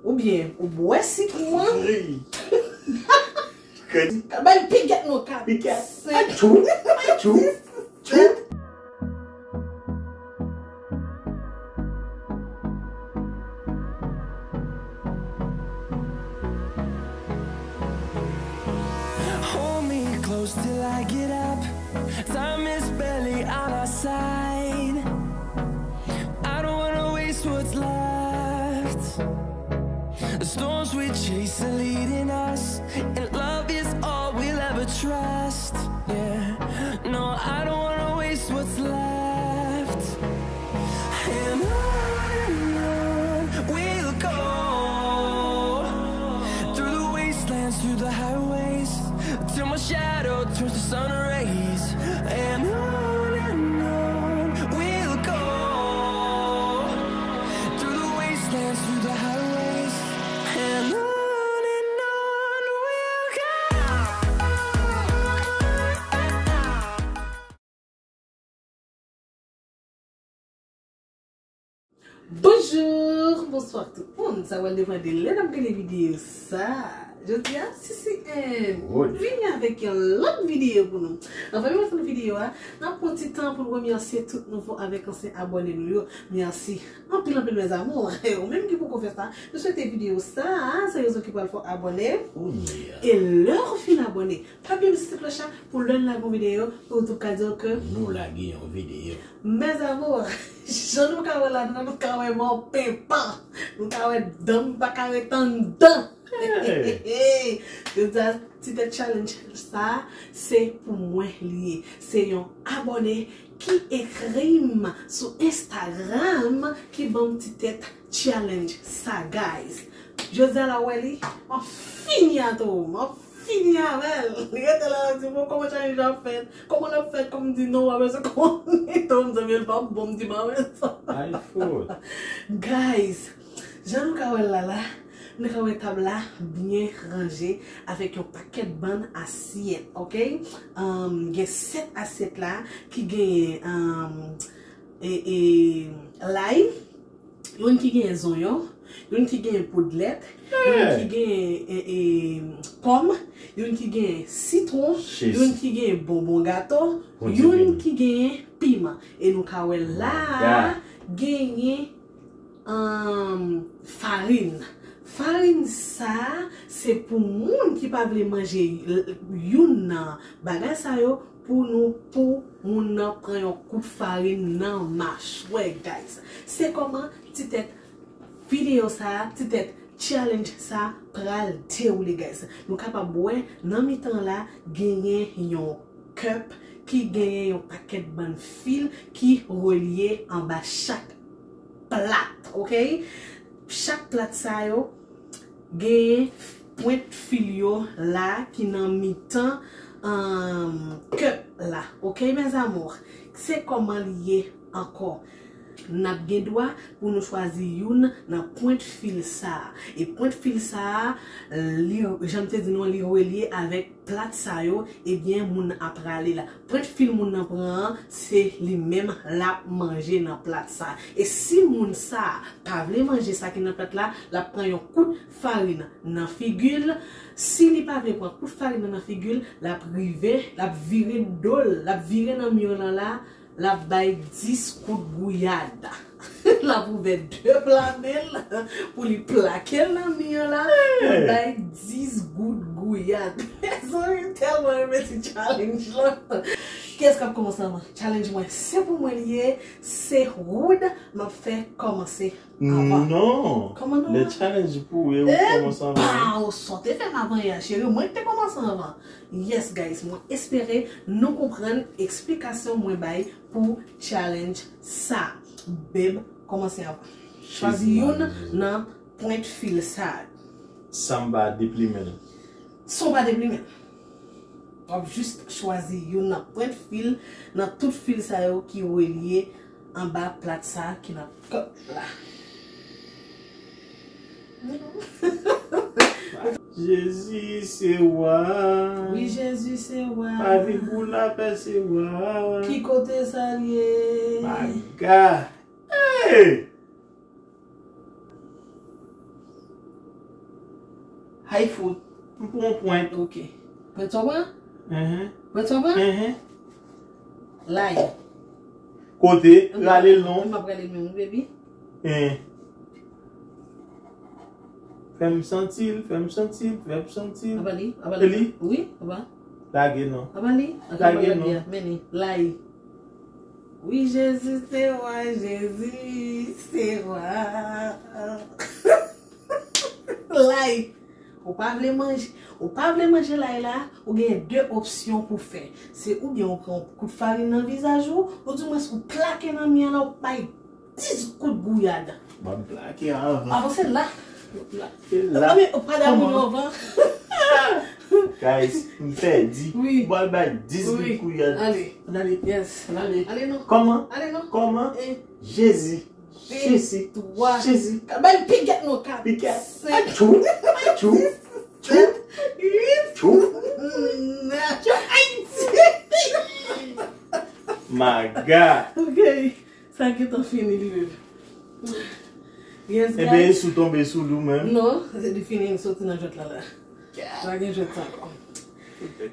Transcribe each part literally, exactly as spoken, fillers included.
Oubyen ou bwè sitwon an. Hey. Ka bay piket non, ka piket. Atchou, atchou, atchou. Hold me close till I get up. Time is barely on our side. I don't wanna waste what's left. The storms we chase are leading us, and love is all we'll ever trust. Yeah, no, I don't wanna waste what's left. And on and on we'll go, through the wastelands, through the highways, till my shadow turns to sun rays. And on and on we'll go, through the wastelands, through the highways, and on and on we'll go. Bonjou, bonswa tout moun. Sa pral depann de lè n ap gade videyo sa. Jodi a, Sisi Ann vini avèk yon lòt videyo pou nou. Anvan menm nou fè videyo a, n ap pran ti tan pou n remèsye tout nouvo avèk ansyen abòne nou yo. Mèsi anpil, anpil, mes amours. Ou menm ki poko fè sa, nou swete videyo sa, se rezon ki pral fè w abòne. E lè w fin abòne, pa bliye peze ti klòch la pou lè n lage yon videyo, pou YouTube ka di w ke nou lage yon videyo. Mes amours, jan nou ka wè la, nou ka wè mò penpan. Nou ka wè dan m pa ka ret anndan. Jodi a, ti tèt challenge sa, se pou mwen li ye. Se yon abòne ki ekri m sou Instagram ki ban m ti tèt challenge sa, guys. Jodi a la, w wè li, m ap fini a Tom, m ap fini avè l. Li rete la, l ap di, "Bon, kòman challenge la ap fèt? Kòman l ap fèt?" Kòm m di, "Non, w ap bezwen konnen." Tom di, "Men l p ap bon," m di, "M ap wè sa." Guys, jan nou ka wè l la la, nou ka wè tab la byen ranje avèk yon pakèt bann asyèt, oke? Anm, gen sèt asyèt la ki genyen, anm, e, e, lay, youn ki genyen zonyon, youn ki genyen poud lèt, youn ki genyen, e, e, pòm, youn ki genyen sitwon, youn ki genyen bonbon gato, youn ki genyen piman. E nou ka wè la a, genyen, anm, farin. Farin sa a, se pou moun ki pa vle manje youn nan bagay sa yo, pou nou, pou moun nan pran yon kout farin nan machwè, guys. Se kòman ti tèt videyo sa a, ti tèt challenge sa a pral dewoule, guys. Nou kapab wè nan mitan la genyen yon cup ki genyen yon pakèt bann fil ki relye anba chak plat, oke? Chak plat sa yo genyen pwent fil yo la ki nan mitan, anm, cup la, oke, mes amours? Se kòman li ye ankò? N ap gen dwa pou nou chwazi youn nan pwent fil sa a. E pwent fil sa a, li, jan m te di nou, li relye avèk plat sa yo, ebyen, moun nan ap rale la. Pwent fil moun nan pran an, se li menm l ap manje nan plat sa. E si moun sa a pa vle manje sa ki nan plat la, l ap pran yon kout farin nan figi l. Si li pa vle pran kout farin nan, nan figi l, l ap rive, l ap vire do l, l ap vire nan mi lan la, l ap bay dis kout gouyad. L ap ouvè de pla men l pou li plake l nan mi an la, pou l bay dis gout gouyad. Mezanmi, m tèlman renmen ti challenge lan. Kiyès k ap kòmanse anvan? Challenge mwen, se pou mwen li ye, se Wood m ap fè kòmanse anvan. Non. Kòman non? Le challenge pou ou, e ou kòmanse anvan. Epa, ou sa w te fè m avan yè, cheri, mwen ki te kòmanse anvan. Yes, guys, mwen espere nou konprann eksplikasyon mwen bay pou challenge sa. Babe, kòmanse anvan. Chwazi youn nan pwent fil sa. Sa m pa deplimen l. Sa w pa deplimen l. W ap jis chwazi youn nan pwent fil nan tout fil sa yo ki relye anba plat sa ki nan kòt la. Jezi se wa. Wi, Jezi se wa. Pa vin pou lapè se wa. Ki kote sa l ye? Maga. Hey! Ay fout. M pran yon pwent. Ok. Pwent sa w pran? Mhm. Pwent sa w pran? Mhm. Lay. Kote? Rale l non. M ap rale l menm, wi, baby. Eh. Fè m santi l, fè m santi l, fè m santi l. Apa li? Apa li? Li? Wi, apa. Lage non. Apa li? Lage non. Men li. Lay. Wi, Jezi se wa, Jezi se wa. Lay. Ou pa vle manje, ou pa vle manje lay la, ou gen de opsyon pou fè. Se oubyen ou pran yon kout farin nan vizaj ou, oudimwens ou plake nan mi an la, ou bay dis kout gouyad. Ban m plake avan. Avan se la. Plake la. Anben, ou pa damou nou avan. Guys, m pèdi. Wi. Ou pral bay dis gout gouyad. Ale. Ann ale. Yes. Ann ale. Ale non. Kòman? Ale non. Kòman? Jezi. Jezi. Jezi. Bay piket nou kat. Piket. Senk. Atchou. Atchou. Atchou. Atchou. Maga. Ok. Sa gentan fini li menm. Yes, guys. Ebyen, sou tonbe sou li menm. Non, li fini, li soti nan jwèt la la. Pa gen jwèt sa ankò.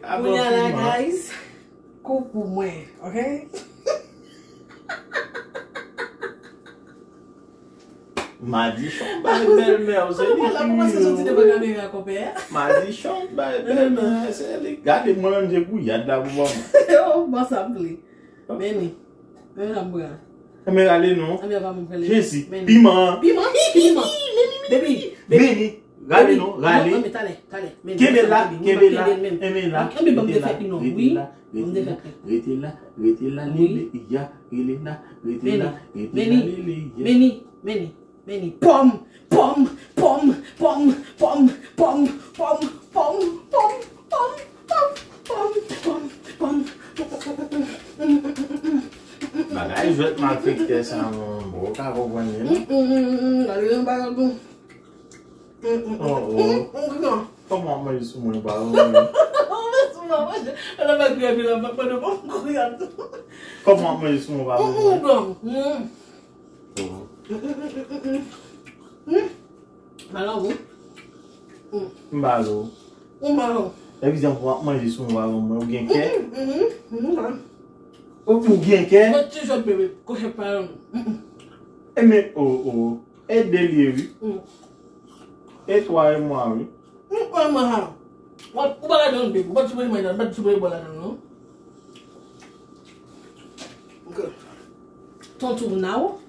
Kounye a la, guys, kou pou mwen, ok? Madichon bay bèlmè w, se li ki ri yo. Madichon bay bèlmè, se li. Gade manje gouyad la pou mwen. Oh, bon, sa m vle. Men li. Men la m pran. Anben rale non. Anben pa m rale. Jezi. Piman. Piman. Piman. Baby. Baby. Rale non, rale. Non, men talè, talè. Kenbe la, kenbe la, kenbe la. Anben ban m defèt li non. Wi. Ban m defèt li. Rete la, rete la, lele ya, rele la, rete la, rete la, lele ya. Men li, men li, men li. Men li. Pòm, pòm, pòm, pòm, pòm, pòm, pòm, pòm, pòm, pòm, pòm, pòm, pòm, pòm. Bagay jwèt malfektè sa, mwen, mwen ka konprann li, non? Mm, mm, mm, mm, mm. Gade yon bagay bon. Mm, mm, mm, mm, mm, mm. Kòman w ap manje sou mwen, pa mwen? Ou manje sou mwen, manje. Ala pa kriye, epi la, pa, pa, pa, pa, pa, pa. Kòman w ap manje sou mwen, pa mwen? Mm, mm, mm, mm. Malan gou. M ba l ou. Ou ba l ou. Egzanp, w ap manje sou mwen, ou gen kè. Ou gen kè. Mwen ti jòt bebe, kochèt pa yon. Ebyen, o, o. E de li ye, wi. E twa e mwa, wi. Ou pa manje. Ou pa ka jwenn bebe, ou pa ti manje, ou pa ti manje bò ladan, non? Ok. Ton tourna ou.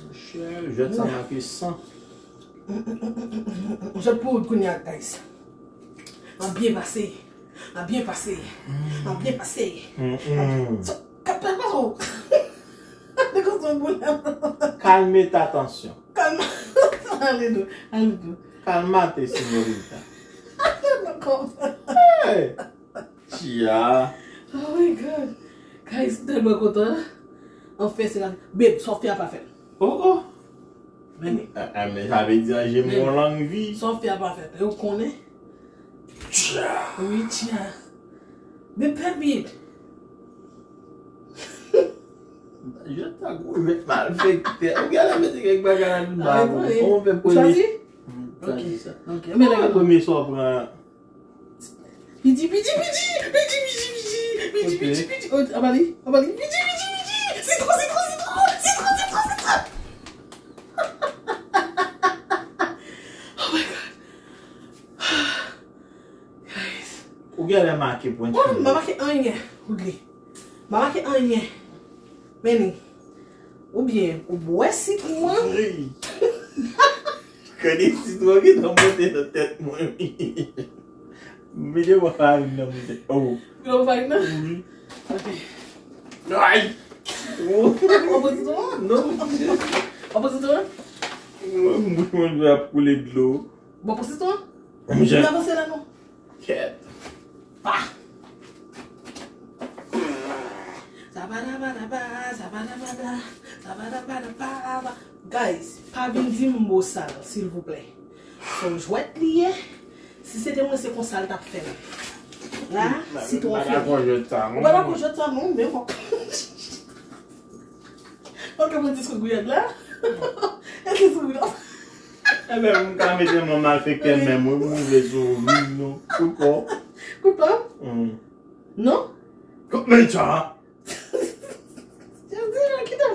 Monchè, jwèt sa make san. Jwèt pou ou kounye a, guys. An byen pase. An byen pase. An byen pase. Kapè pa ou. Li konsa boulè. Calme ta tension. Calma. Ale dou. Ale dou. Calmate, señorita. Hey. Tia. Oh my God. Guys, m tèlman kontan. Anfen, se la. Babe, sa w fè a pa fèt. Oh, oh. Men. Ah, ah, men sa vle di anje m yon lang vi. Sa w fè a pa fèt. E ou konnen? Tia. Wi, tia. Babe, pèmit. Je ta gwo jwèt malfektè. Ou genlè mete kèk bagay nan bouch ou. Kòman w fè premye? Chwazi? Chwazi sa. Ok. Kòman premye sa w pran? Piti, piti, piti, piti, piti, piti, piti, piti, piti, oh, anba li, anba li, piti, piti, piti, sitwon, sitwon, sitwon, sitwon, sitwon, sitwon. Oh my God. Guys. Ou genlè make pwent. Oh, m pa make anyen, Woodley. M pa make anyen. Men li. Oubyen ou bwè sitwon an. Kande sitwon gentan monte nan tèt mwen. M vide bò farin nan monte. Oh. Vide bò farin nan? Wi. Ok. Ay! Ou pran sitwon an? Non. Ou pran sitwon an? Mwen, mwen, mwen ap koule dlo. Bon, pran sitwon an? Mwen avanse la non. Kèt. Pa. Zabadabadaba, zabadabada, zabadabadaba. Guys, pa vin di m bosal, silvouplè. Se yon jwèt li ye. Si se te mwen, se konsa l t ap fè m. La, sitwon fini. Ou pa dakò jwèt sa non, men bon. Ok, mwen di sou gouyad la. E se sou gouyad. Enben, m ka mete m nan malfektè menm, wi, pou m vle sou ou, wi, non. Kout pa w. Kout pa w? Hmm. Non? Kout men sa. Jezi, non, kite m.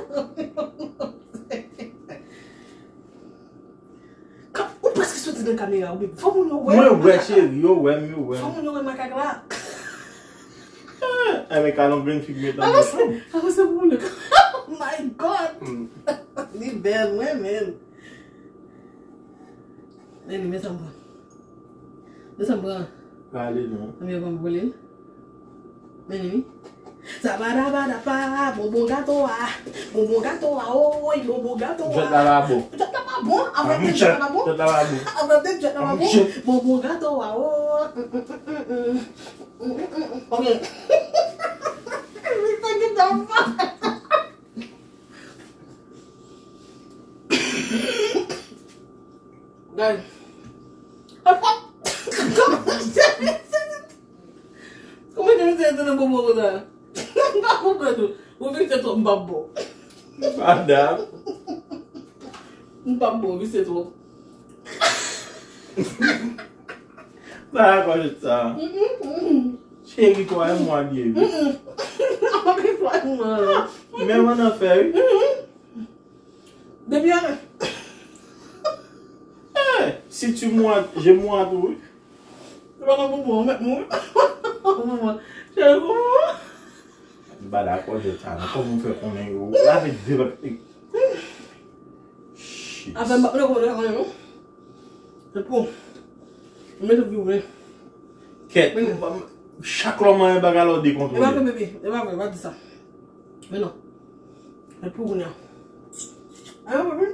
Ou prèske soti nan kamera, wi. Fò moun yo wè. Mwen wè, cheri, yo wè m, yo wè m. Fò moun yo wè makak la. Ah, enben, kalon grenn fig met nan bouch ou. Avanse pou moun yo. Oh my God! Hmm. Li bèl, mwen menm. Men li, men sa m pran. Men sa m pran. Pale non. Ann, men pran pou li. Men li. Sabadabadapa, bonbon gato a. Bonbon gato a, oy, bonbon gato a. Djòt la pa bon. Djòt la pa bon. Avè m te djòt la pa bon. Djòt la pa bon. Avè m te djòt la pa bon. Bonbon gato a, oy. Ok. Li te gen tan. Guys. Kòman se, kòman se misye te nan bonbon konsa? M pa konprann ou. Ou vin fè twòp, m p ap bon. Madam. M p ap bon, visye twòp. Sa la kòjèt sa. Mm, mm, mm. Cheri, twa mwa l ye, wi. Mm, mm. Anpil twa mwa. Men mwen nan fè, wi. Mm, mm. Depi ane. Eh, si tu mwa, je mwa tou, wi. Se pa nan poupou, ou mèt mouri. Poupou, cheri, poupou. M pa dakò jèt sa, non. Kòman w fè konnen yo? Lave de lòt. Shit. Afè m pa konnen kòman w fè konnen, non. Se pou. M mete pou ou. Kèt. Chak lè w manyen bagay la, w dekontwole. E pa vre, bebe. E pa vre, pa di sa. Men non. Men pou kounye a. Ayo, bebe.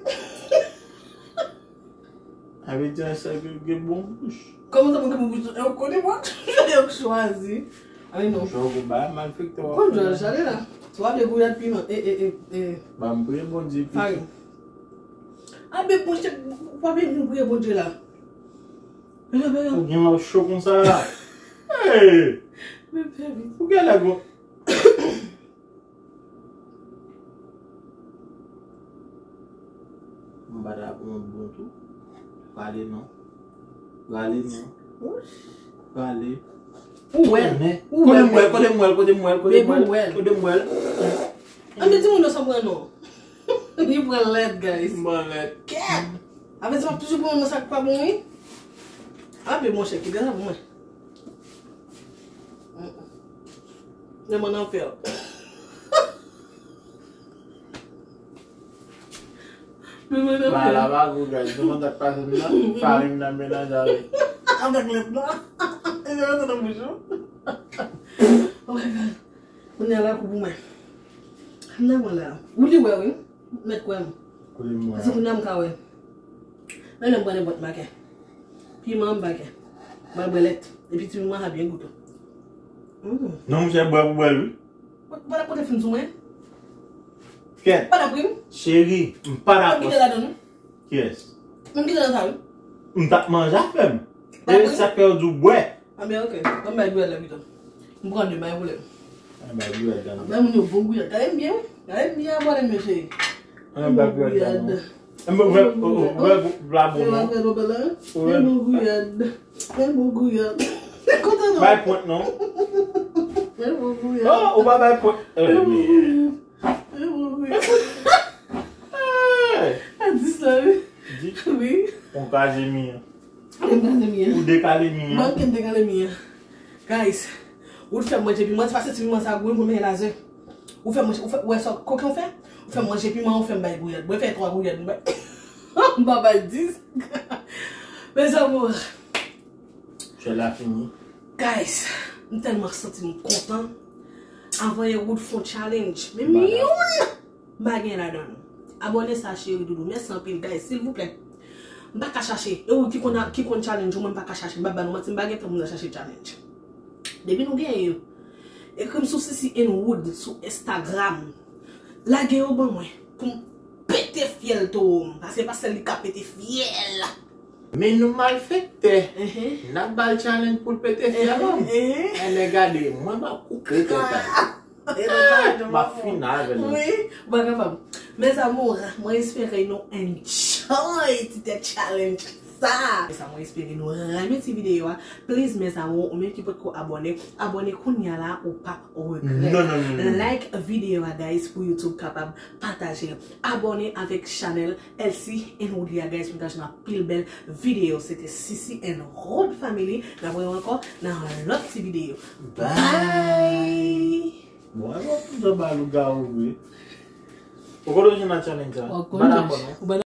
Sa vle di sa gen, gen bon bouch. Kòman sa, mwen gen bon bouch? E ou konnen mwen? Yo chwazi. Ay, non. Mouchwa, ou ba malfektè w ap fè. Konn jòj, ale la. Twa de gouyad piman. E, e, e, e. Ba m priye Bondye pito. Farin. A, bebe, monchè, ou pa bezwen priye Bondye la. Ou gen lò cho konsa la. Hey! Bebe, vit. Ou gen lè gwo. M pa ta pran bon tou. Pale non. Pale non. Pale. Ou wè l. Kote m wè l, kote m wè l, kote m wè l, kote m wè l, kote m wè l. Ann di moun yo sa pran non. Li pran lèd, guys. M pran lèd. Kèt! Avè di m ap toujou pran nan sa k pa bon, wi. Ape, monchè, kite sa pou mwen. Lè mwen nan fè. Lè mwen nan fè. Ba la pa gou, guys. Nou konn sa k pase m nan. Farin nan menaj avè. Avèk lèt la. E yo nan bouch ou. Oh my God. Kounye a la kou pou mwen. M nan mwen la. Ou li wè, wi. Mèt kwè m. Kote m wè a? Paske kounye a m ka wè. Men lè m pran nenpòt bagay. Piman m bagay. M al bwè lèt. Epi ti piman sa byen goute. Mm. Non, monchè, bwè pou bwè l, wi. Ou pa ta pote fim sou mwen? Kèt. Pa ta pri m? Cheri, m pa ta... Ou kite ladan, non? Kiyès? M kite nan sa, wi. M t ap manje afè m. E sa k fè yo di w bwè. Anben, ok. Ban m bay gouyad la pito. M pran de, bay pwoblèm. Bay gouyad la. Bay moun yo bon gouyad. Gade m byen, wi. Gade m byen, abòne m, mesye. Bay gouyad la, non. Bon gouyad. M wè, wè, wè, la bon, non. Wè bon gouyad. Wè bon gouyad. Kontan, non. Bay pwent, non. Wè bon gouyad. Oh, ou pa bay pwent. Wè bon gouyad. Wè bon gouyad. Hey! A di sa, wi. Di. Wi. Ou kraze mi an. Ou kraze mi an. Ou dekale mi an. Manke m dekale mi an. Guys, ou fè m manje piman, se pa santi piman sa gou pou mwen lazen. Ou fè manje, ou fè, ou wè sa koken ou fè? Ou fè manje piman, ou fè m bay gouyad. Mwen fè twa gouyad, m bay. M pa bay dis. Mes amours. Chè la fini. Guys, m tèlman santi m kontan. Avan yè Wood fè yon challenge. Menm youn! M pa gen ladan l. Abòne sa cheri doudou. Mèsi anpil, guys. Silvouplè. M pa ka chache. E ou ki konn, ki konn challenge ou, mwen m pa ka chache. M pa ba nou manti, m pa gen tan pou m nan chache challenge. Depi nou genyen yo, ekri m sou Sisi and Wood sou Instagram. Lage yo ban mwen. Pou m pete fyèl towo m. Paske pa sèl li ka pete fyèl. Men nou malfektè. Ehe. N ap ba l challenge pou l pete fyèl, ehe, non? Ehe. Enben gade, mwen m ap koupe tèt a. M ap fini avè l. Wi, mwen kapab. Mes amours, mwen espere nou enjoy. Toy ti tèt challenge sa. Sa mwen espere nou renmen ti videyo a. Please mes amours, ou menm ki potko abòne, abòne kounya la, ou p ap regrèt. Non, non, non, non, non. Like videyo a guys pou YouTube kapab pataje. Abòne avèk chanèl Elsie and Woodly a guys pou ta jwenn anpil bèl videyo. Se te Sisi and Rood Family. N ap wè ankò nan lòt ti videyo. Bye. Bon, e bon, jan ba lougawou vre. Ou kote w jwenn nan challenge la? Ou M pa dakò konnen. non. Ou pa